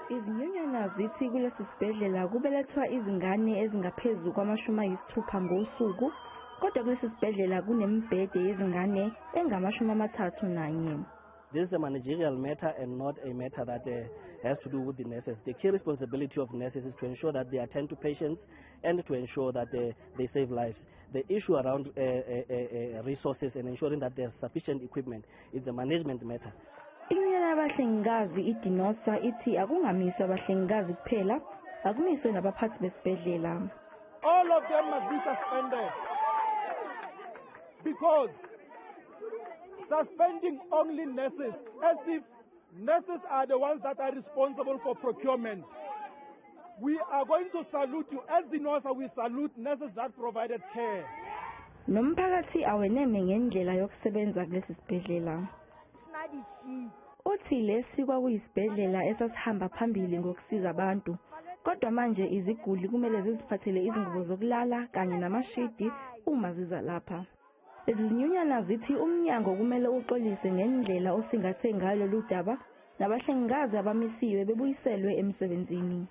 Izinyunyana zithi kulesi sibhedlela kubelethwa izingane ezingaphezu kwama-60 ngosuku, kodwa kulesi sibhedlela kunemibhede yezingane engama-31. This is a managerial matter and not a matter that has to do with the nurses. The key responsibility of nurses is to ensure that they attend to patients and to ensure that they save lives. The issue around resources and ensuring that there's sufficient equipment is a management matter. Inyunyana yabahlengikazi iDenosa ithi akungamiswa abahlengikazi kuphela, akumiswe nabaphathi besibhedlela. All of them must be suspended. Because suspending only nurses, as if nurses are the ones that are responsible for procurement. We are going to salute you. As DENOSA, we salute nurses that provided care. Nomphakathi aweneme ngendlela yokusebenza kulesi sibhedlela. Uthi lesi kwakuyisibhedlela esasihamba phambili ngokusiza abantu, kodwa manje iziguli kumele ziziphathele izingubo zokulala kanye namashidi uma ziza lapha. Lezi zinyunyana zithi umnyango kumele uxolise ngendlela osingathe ngayo lolu daba, nabahlengikazi abamisiwe bebuyiselwe emsebenzini.